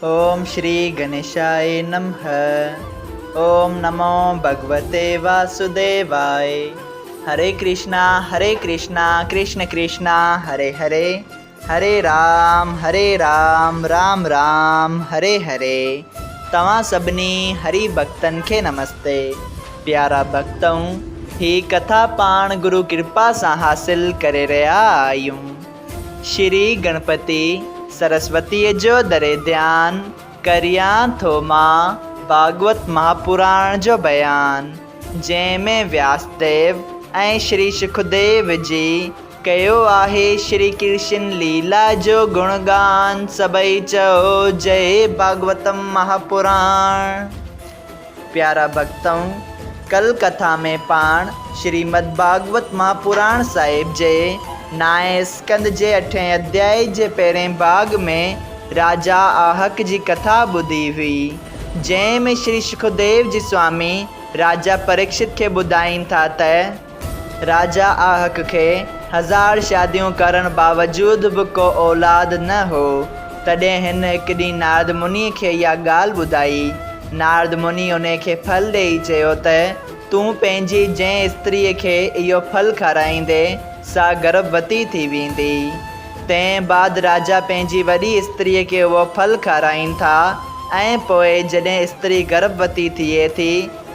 اوم شري گنيشاء نمھ اوم نمو ڀڳوتي واسوديواء هري ڪرشنا هري ڪرشنا ڪرشن ڪرشنا هري هري هري رام هري رام رام رام هري هري توهان سڀني هري ڀڳتن کي نمستي پيارا ڀڳتؤ هي ڪٿا پاڻ گرو ڪرپا سان حاصل ڪري رهيا آهيون. شري گڻپتي سرسوتيء جو دري ڌيان ڪريان ٿو مان ڀاڳوت مهاپراڻ جو بيان، جنهن ۾ وياسديو ۽ شري شڪديو جي ڪيو آهي شري ڪرشن ليلا جو گڻگان، سڀئي چئو جئي ڀاڳوتم مهاپراڻ. پيارا ڀڳتؤ! ڪل ڪٿا ۾ پاڻ شريمد ڀاڳوت مهاپراڻ صاحب جي نائين اسڪنڌ جي اٺين اڌيائي جي پهرين ڀاڳ ۾ راجا آهڪ جي ڪٿا ٻڌي هئي، جنهن ۾ شري شڪديو جي سوامي راجا پريڪشت کي ٻڌائين ٿا ته، راجا آهڪ کي هزار شاديون ڪرڻ باوجود به ڪو اولاد نه هو. تڏهن هن هڪ ڏينهن نارد منيء کي اها ڳالهه ٻڌائي. نارد مني انهي کي ڦل ڏيئي چيو ته، تون پنهنجي جنهن استريء کي اهو ڦل کارائيندين، سا گرڀوتي ٿي ويندي. تنهن بعد راجا پنهنجي وڏي استريء کي اهو ڦل کارائين ٿا ۽ پوء جڏهن استري گرڀوتي ٿئي ٿي،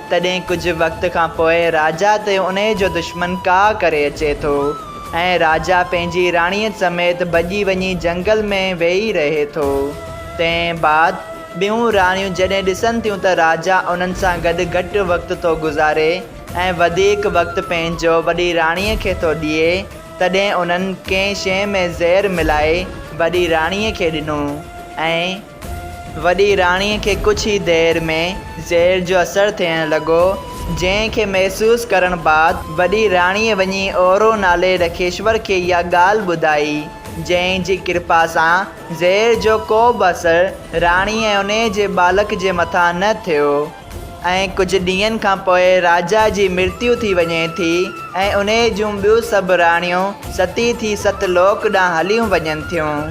تڏهن ڪجهه وقت کان پوء راجا تي انهيء جو دشمن ڪاهه ڪري اچي ٿو ۽ راجا پنهنجي راڻيء سميت ڀڄي وڃي جهنگل ۾ ويهي رهي ٿو. تنهن بعد ٻيون راڻيون جڏهن ڏسن ٿيون ته راجا انهن سان گڏ گهٽ وقت ٿو گذاري ۽ وڌيڪ وقت پنهنجو وڏي راڻيء کي ٿو ڏئي، تڏهن انهن ڪنهن شيء ۾ زهر ملائي وڏي راڻيء کي ڏنو ۽. وڏي راڻيء کي ڪجهه ئي دير ۾ زهر جو اثر ٿيڻ لڳو، جنهن کي محسوس ڪرڻ بعد وڏي راڻيء وڃي اورو نالي رکيشور کي اها ڳالهه ٻڌائي، جنهن جي ڪرپا سان زهر جو ڪو به اثر راڻي ۽ انهيء جي ٻالڪ جي مٿان نه ٿيو. ۽ ڪجهه ڏينهن کان پوء راجا جي مرتيو ٿي وڃي ٿي ۽ انهيء جون ٻيون سڀ راڻيون ستي ٿي ست لوڪ ڏانهن هليون وڃن ٿيون.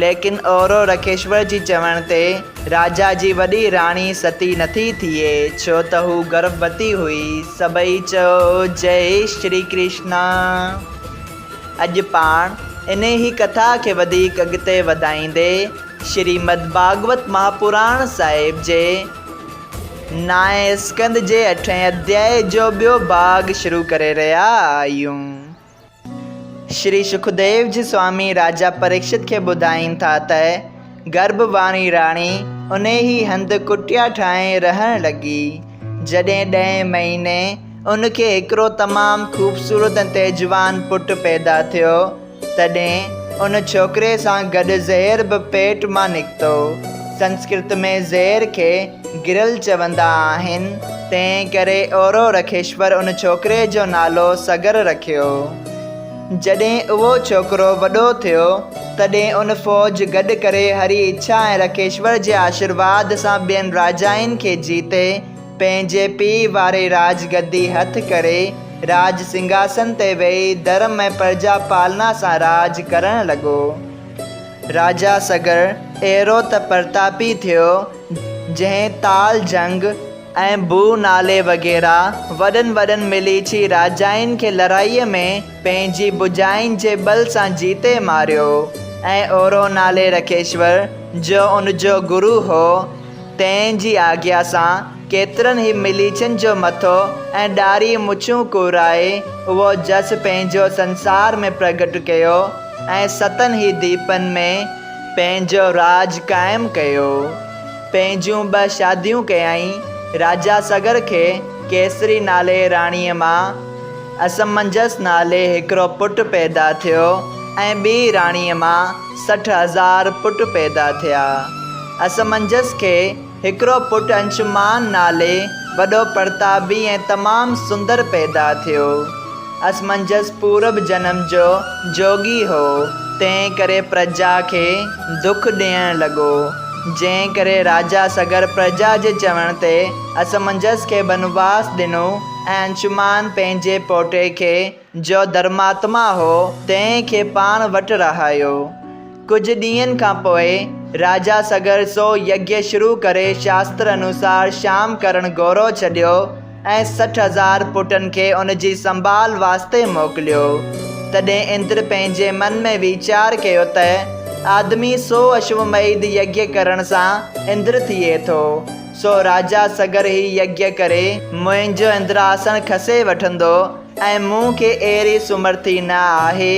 ليڪن اورو رکيشور جي چوڻ تي راجا جي وڏي راڻي ستي نٿي ٿئي، ڇو ته هو گرڀوتي هئي. سڀئي چئو، جئي شري ڪرشنا. اڄ پاڻ انهي ڪٿا کي وڌيڪ اڳتي وڌائيندي شريمد ڀاڳوت مهاپراڻ صاحب جي نائين اسڪنڌ جي اٺين اڌيائي جو ٻيو ڀاڳ شروع ڪري رهيا آهيون. شري شڪديو جي سوامي راجا پريڪشت کي ٻڌائين ٿا ته گرڀ واري راڻي انهي هنڌ ڪٽيا ٺاهي رهڻ لڳي. جڏهن ڏهين مهيني ان کي هڪڙو تمام خوبصورت ۽ تيجوان پٽ پيدا ٿيو، تڏهن ان ڇوڪري سان گڏ زهر به پيٽ مان نڪتو. سنسڪرت ۾ زهر کي گرل چوندا آهن، تنهن ڪري اورو رکيشور ان ڇوڪري جو نالو سگر رکيو. جڏهن اهو ڇوڪرو وڏو ٿيو، تڏهن ان فوج گڏ ڪري هري اڇا ۽ رکيشور جي آشرواد سان ٻين راجائن کي جيتي، پنهنجي پيء واري راڄ گدي هٿ ڪري، راڄ سنگهاسن تي ويهي ڌرم ۽ پرجا پالنا سان راڄ ڪرڻ لڳو. راجا سگر اهڙو ته پرتاپي ٿيو، جنهن تال جنگ ۽ ڀو نالي وغيره وڏن وڏن مليڇي راجائن کي لڙائيء ۾ پنهنجي ڀجائن جي ٻل سان جيتي ماريو ۽ اورو نالي رکيشور، جو ان جو گرو هو، تنهن جي آگيا سان ڪيترن ئي مليڇن جو مٿو ۽ ڏاڙهي مڇون ڪوڙائي اهو جس پنهنجو سنسار ۾ پرگٽ ڪيو ۽ ستن ئي ديپن ۾ پنهنجو راڄ قائم ڪيو. پنهنجون ٻه شاديون ڪيائين. راجا سگر کي ڪيسري نالي راڻيء مان اسمنجس نالي هڪڙو پٽ پيدا ٿيو ۽ ٻي راڻيء مان 60,000 پٽ پيدا ٿيا. اسمنجس کي هڪڙو پٽ انشومان نالي وڏو پرتابي ۽ تمام سندر پيدا ٿيو. اسمنجس پورب جنم جو جوڳي هو، تنهن ڪري پرجا کي دک ڏيڻ لڳو، جنهن ڪري راجا سگر پرجا جي چوڻ تي اسمنجس کي بنواس ڏنو ۽ انشومان پنهنجي پوٽي کي، جو ڌرماتما هو، تنهن کي پاڻ وٽ رهايو. ڪجهه ڏينهن کان پوء راجا سگر سو يگيه شروع ڪري شاستر انوسار شام ڪرڻ گورو ڇڏيو ۽ 60 هزار پٽن کي ان جي سنڀال واسطي موڪليو. تڏهن اندر پنهنجي من ۾ ويچار ڪيو ته، آدمي سو اشوميڌ يگيه ڪرڻ سان اندر ٿئي ٿو، سو راجا سگر هي يگيه ڪري، منهنجو اندراسڻ کسي وٺندو ۽ مون کي اهڙي سمرٿي نه آهي،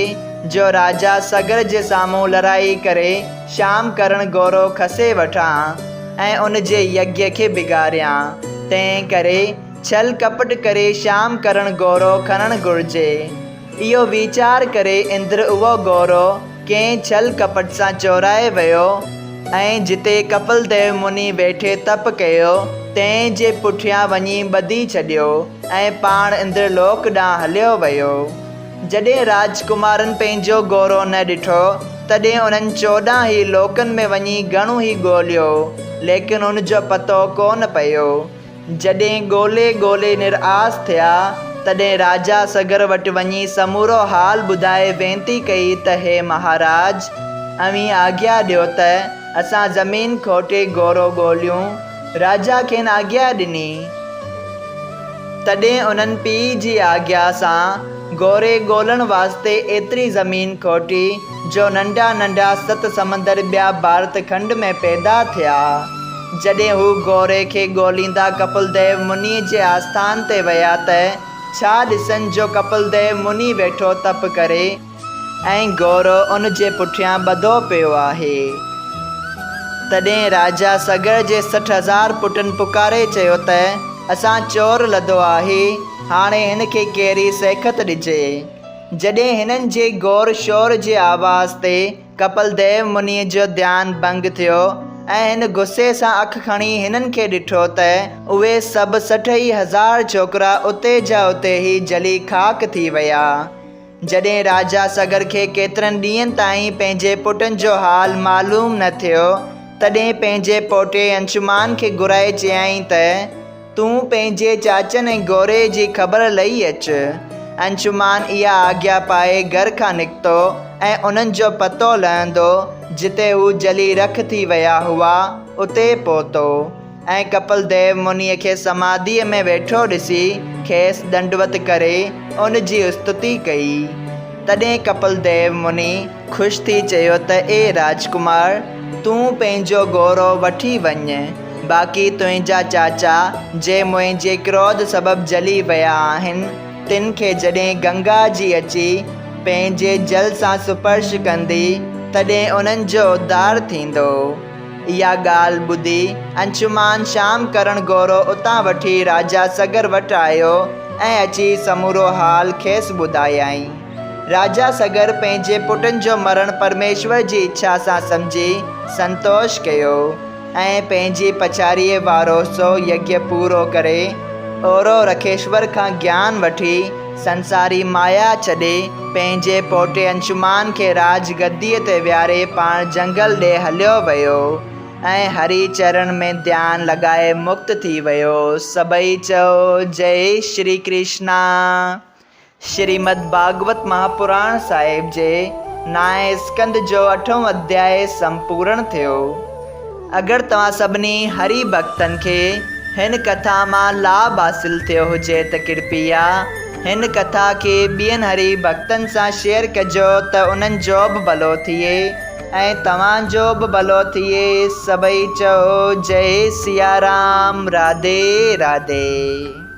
جو راجا سگر جي سامهون لڙائي ڪري شام ڪرڻ گورو کسي وٺان ۽ ان جي يگيه کي بگاڙيان، تنهن ڪري ڇل ڪپٽ ڪري شام ڪرڻ گورو کڻڻ گهرجي. اهو ويچار ڪري اندر اهو گورو ڪنهن ڇل ڪپٽ سان چورائي ويو ۽ جتي ڪپل ديو مني ويٺي تپ ڪيو، تنهن جي پٺيان وڃي ٻڌي ڇڏيو ۽ پاڻ اندر لوڪ ڏانهن هليو ويو. جڏهن راجڪمارن پنهنجو گورو نه ڏٺو، تڏهن انهن 14 ئي لوڪن ۾ وڃي گهڻو ئي ڳوليو، ليڪن ان جو پتو ڪونه پيو. جڏهن ڳولي ڳولي نراس ٿيا، تڏهن راجا سگر وٽ وڃي سمورو حال ٻڌائي وينتي ڪئي ته هي مهاراج! اوهين آگيا ڏيو ته اسان زمين کوٽي گورو ڳوليون. راجا کين آگيا ڏني. تڏهن انهن پيء جي آگيا سان گوري ڳولڻ واسطي ايتري زمين کوٽي، جو ننڍا ننڍا ست سمندر ٻيا ڀارت کنڊ ۾ پيدا ٿيا. جڏهن هو گوري کي ڳوليندا ڪپل ديو منيء جي آسٿان تي ويا ته ڇا ڏسن جو ڪپل ديو مني ويٺو تپ ڪري ۽ گورو ان جي پٺيان ٻڌو پيو آهي. تڏهن راجا سگر جي 60 هزار پٽن پڪاري چيو ته، اسان چور لڌو آهي، هاڻي هن کي ڪهڙي سيکت ڏجي. جڏهن هنن جي گور شور جي آواز تي ڪپل ديو منيء جو ڌيان ڀنگ ٿيو ۽ هن غصي سان اک کڻي هنن کي ڏٺو ته اهي سڀ 60 ئي هزار ڇوڪرا اتي جا اتي ئي جلي خاڪ ٿي ويا. جڏهن راجا سگر کي ڪيترن ڏينهن تائين پنهنجي پٽن جو حال معلوم نه ٿيو، تڏهن پنهنجي پوٽي انشومان کي گهرائي چيائين ته، تون پنهنجي چاچن ۽ گوري جي خبر لهي اچ. انشومان اها آگيا پائي گهر کان نڪتو ۽ انهن جو پتو لهندو، جتي هو جلي رک ٿي ويا هئا، اتي پهتو. ۽ ڪپل ديو منيء کي سماڌيء ۾ ويٺو ڏسي کيس ڏنڊوت ڪري ان جي استتي ڪئي. تڏهن ڪپل ديو مني خوش ٿي چيو ته اي راجڪمار! تون پنهنجو گورو وٺي وڃ، باقي تنهنجا چاچا، جي منهنجي ڪروڌ سبب جلي ويا آهن، تن کي جڏهن گنگا جي اچي پنهنجي جل سان سپرش ڪندي، تڏهن انهن جو اڌار ٿيندو. اها ڳالهه ٻڌي انشومان شام ڪرڻ گورو اتان وٺي راجا سگر وٽ آيو ۽ اچي سمورو حال کيس ٻڌايائين. راجا سگر پنهنجي پٽن جو مرڻ پرميشور جي اڇا سان سمجهي سنتوش ڪيو ۽ پنهنجي پڇاڙيء وارو سو يگيه پورو ڪري اورو رکيشور کان گيان وٺي سنساري مايا ڇڏي، پنهنجي پوٽي انشومان کي راج گديء تي ويهاري پاڻ جهنگل ڏي هليو ويو ۽ هري چرڻ ۾ ڌيان لڳائي مڪت ٿي ويو. سڀئي چئو، جئي شري ڪرشنا. شريمد ڀاڳوت مهاپراڻ صاحب جي نائين اسڪنڌ جو اٺون اڌيائي سمپورڻ ٿيو. اگر توهان سڀني هري ڀڳتن کي هن ڪٿا مان لاڀ حاصل ٿيو هجي ته ڪرپيا هن ڪٿا کي ٻين هري ڀڳتن سان شيئر ڪجو ته انهن جو به ڀلو ٿئي ۽ توهان جو به ڀلو ٿئي سڀئي چئو جئي سيارام راڌي راڌي.